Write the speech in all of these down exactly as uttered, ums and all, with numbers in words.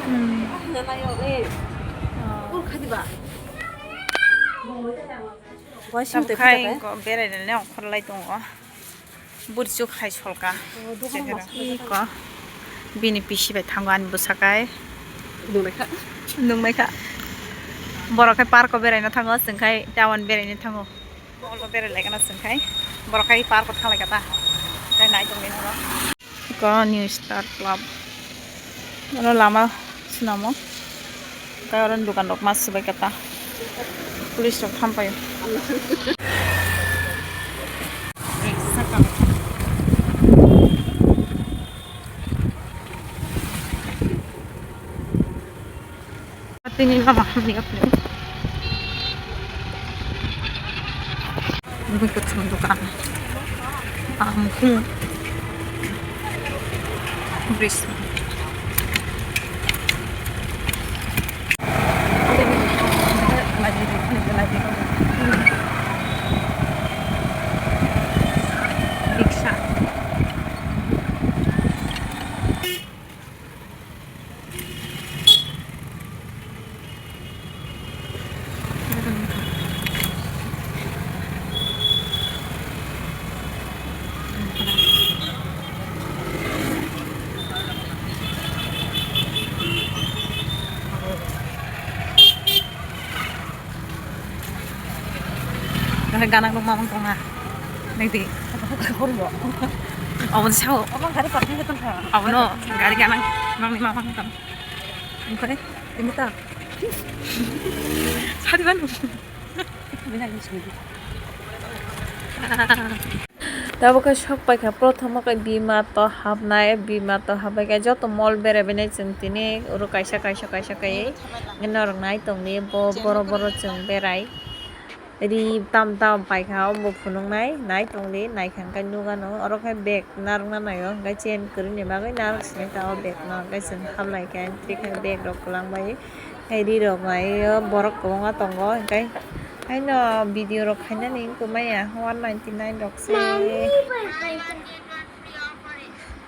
Hmm. Tabuk khai ongkho berainani ongkhorlai tongo. Burchuk hai solka. Iko bini pisi bai thango ani bwsakai. Nungnaikha. Nungnaikha. Borok khai park o beraina thango, chwng khai town beraina thango. Mall o berai laikha na chwng khai. Borok khai park o thang laikha ta. Khai nai tongwi noro. Iko New Star Club. Oro lama swnamo. Tei oro dukan rok ma swbai kha ta. Police rok tham paio. Tini lama hamni apni. Ini kecil dukan. Angkung. Bris. Riksa. Gana nung mamang tong na. Neng di. Abon sao. Abon gari parking ke tong kha. Abon no gari gana nang ni mamang tong. Oke, ini ta. Sadi ban. Ini lagi sini. Tabuk khe sok paikha, prothomo khe Bima to habnai, Bima to habbai khe joto mall berai bainai chwng tini oro kaisa kaisa kaisa kaiwi norok nai tongdi bo borok borok chwng berai ri tam tam paikha, omo phunuknai nai tongdi, naikha hwnkhe nukgano oro khe bag narwkna naio hwnkhe chain kwrwini bagwi narwk sinai ta o bag no hwnkhe chwng hablai khe entry khe bag rok kwlangbai. Hai ri rok nai o borok kwbangma tongo, hwnkhe haino video rok khainani wngkha maya one ninety nine rok se.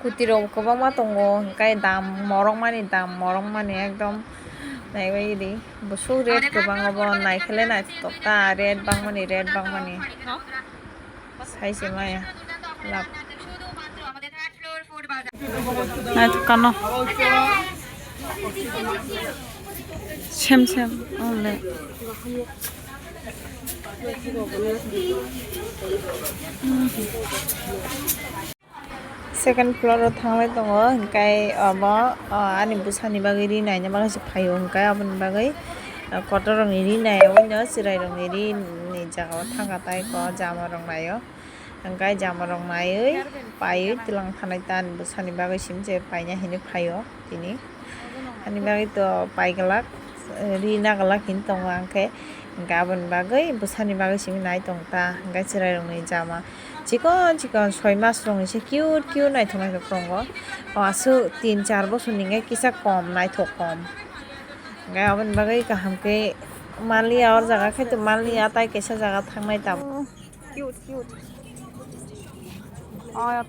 Kuti rok kwbangma tongo, hwnkhe dam morok mani, dam morok mani ekdom naibai ri. Bwswk rate kwbang obo, naikhele naithotok ta, rate bangmani, rate bangmani. Sai se maya lab. Naithok kano. Sem sem only. Second floor o thanglai tongo, hwnkhe omo, o, ani bwsani bagwi ri naina bagwi se phaio, hwnkhe aboni bagwi, o, kotor rokni ri nai, oino chwrai rokni ri ni jaga o thangkha tei ko jama rok naio, hwnkhe jama rok naiwi paiwi twlang thanai ta ani bwsani bagwi simi se paina hinwi phaio tini. Ani bagwi to paiglak, ri naglak hin tongo ang khe, hwnkhe aboni bagwi bwsani bagwi simi nai tong ta, hwnkhe chwrai rokni jama chikon chikon soi mas rokni se cute cute naithok naithok tongo. O aswk tin char bosor ni hwnkhe kisa kom naithok kom, hwnkhe aboni bagwi kaham khe manliya, o jaga khe to manliya, tai kaisa jaga thangnai tabuk. Cute, cute. Oh, ya.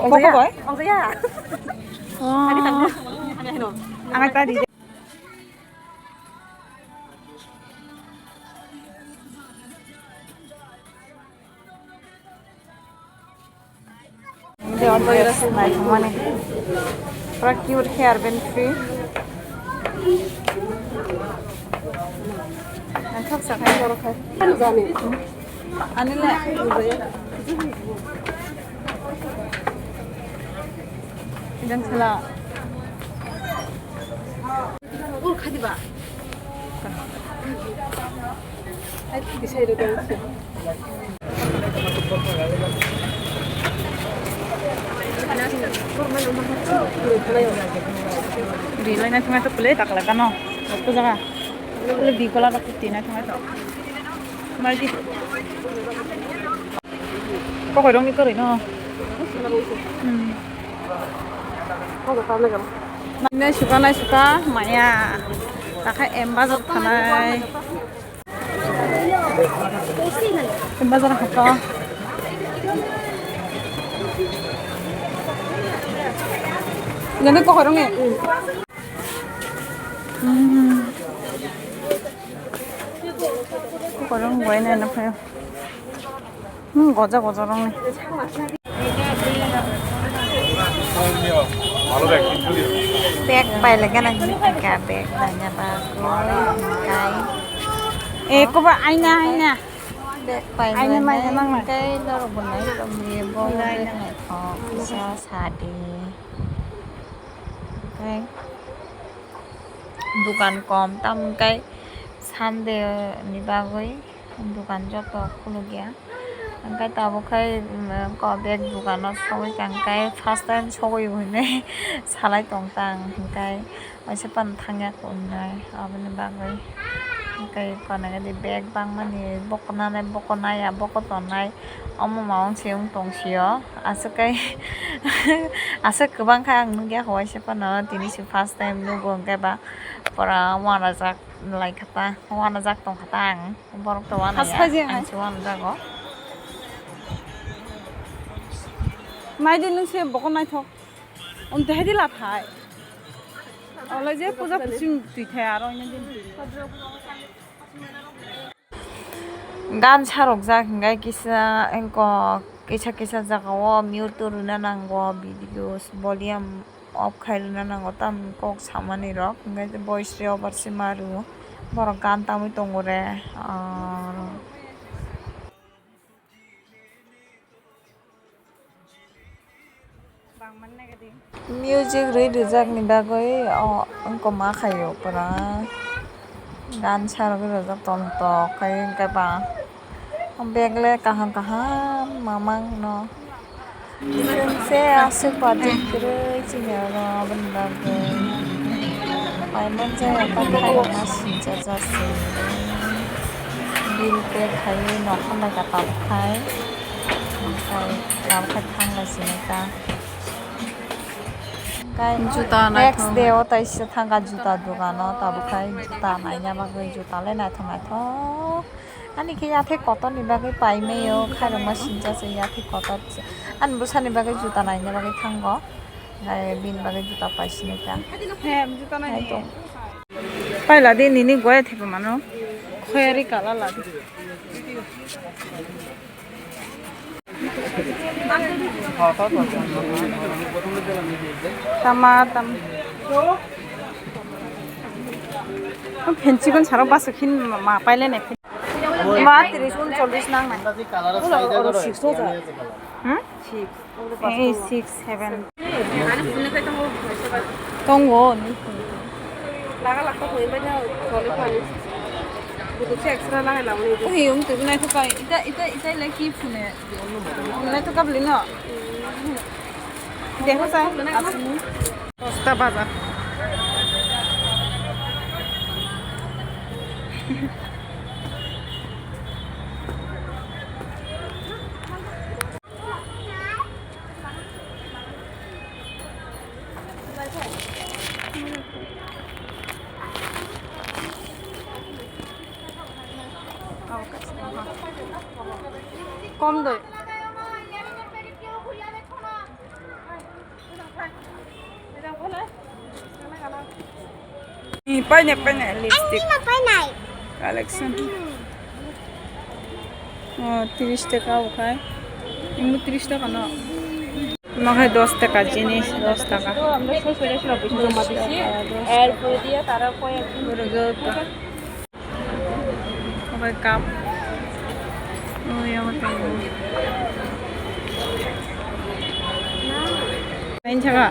Ongkha bai? Ongkha ya. Oh. Ang tadi. Naithokmani. Pura cute hair band free. Naithok sakai borok hai. Ani le. Jang sala. Ul khadi ba. Hai, bisai ro dong. Di lai na thunga to pele tak la kano. Ko jaga. Pele di kola tak ti na thunga to. Mai di. Kokoi rong ni koroi no. Hmm. Nai suka, nai suka, maya. Takai M Bazar thanai. M Bazar haka. Jadi kok orang ya? Hmm. Kok orang gue nih anak saya. Hmm, goja goja orang nih. Bag pai lagi nih, ini tiga bag banyak bagus, kai. Eh, kok ba aina aina. Bag pai aina lagi mai nih, emang mai. Kai lor bunai kami bo bag naithok kisa sadi. Kai. Dukan kom, tamo hwnkhe Sunday ni bagwi dukan joto khulukya. Hwnkhe tabuk khai, mm, ko bag dukano sogwi ka, hwnkhe first time sogwi hwnwi salai tong tang, hwnkhe waisa phano thangya hwnwi aboni bagwi. Hwnkhe konogedi bag bangmani bokonani bokonai ya bokotonai omo mawang se wng tong sio. Aswk kai, aswk kwbang khe ang nukya, hwai se phano tini se first time nugo, hwnkhe ba pura uanajak lai kha ta, uanajak tong kha ta ang, borok to uanaya, ang se uanajago. Nai di nwng se bokol naithok, um, tei hai di la thai, olai je puja kuching twi thai aro ini din. Gan sarokjak hwnkhe kisa, engkok kisa kisa jagao mute rwna nango, videos volume off khai rwna nango, tamni kok samani rok hwnkhe voice reverb se ma rwo, borok gan tamwi tongo re, ah. Music rwi rwjakni bagwi o wngkoma khaio pura gan sarogwi rwjak tong tok khai hwnkhe ba bag le kaham kaham mamang no se aswk budget kwrwi chini oro aboni bagwi paimani jaya ta khairokma sinchajak se bill pay khaiwi nokha naikha tabuk khai. Omohai tabuk khai thanglai sinai ta. Juta next day o taisa thangkha juta dogano, tabuk khai juta naina bagwi, juta le naithok naithok. Ani khe yathai kotor ni bagwi paimai o, khairokma sincha se yathai kotor se. Ani bwsani bagwi juta naina bagwi thango. Hai bini bagwi juta paisinai ta. Hai tong. Paila di nini goya thipa mano. Khoyari kala la di. Tama, tam. Phensi kon sarok baso khin ma paile ne. Ma tris un chollis nang nai. Oro six to ja. Hmm? Six. Ei, six, seven. Tongo, ni phone. Laga lakto phone bai na, chole phone. Budu se extra laga la, uni. Ui, um, tu nai to kai. Ita, ita, ita le ki phone. Nai to kabli no. Dekho sa, asli. Dosta bajar. Kom doi. Ni paine, paine, lipstick. Ani ma paine. Collection. Hmm. Oh, tris taka okhai. Imu tris taka no. Nokhai dos taka jinis, dos taka. Dos taka, dos taka. Okhai cup. Oi, amo tongo. Hinsaka.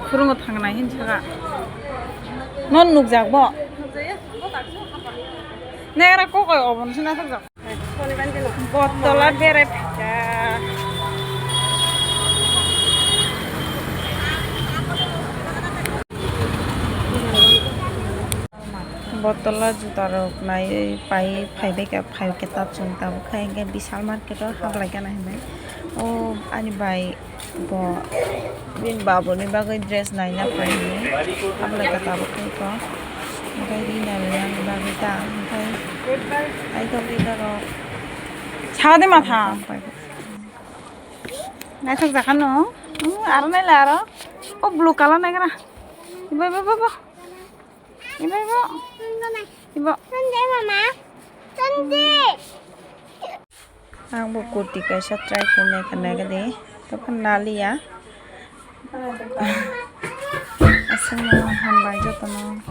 Phurungo thangnai hinsaka. Non nukjak bo. Nera kokoi obo nisi nathokjak. Botola berai phaikha. Botola juta rok naiwi pai phaibai kha, phai khe ta chwng tabuk khai hwnkhe Vishal market o hablai gana hinwi. O ani bai. Bo bini babuni bagwi dress naina phai hwnwi hablai kha tabuk khe eko. Hwnkhe rina rwnani bagwi ta hwnkhe naithok rida rok. Sa de matha. Naithok jakha no. Hmm, aro nai la aro. O blue color nai kana. Ibo, ibo, ibo, ibo. Ibo, ibo. Ibo. Ang bo kurti kaisa try khainai khainai gadi. Tokha naliya. Aswkno hambai jotono.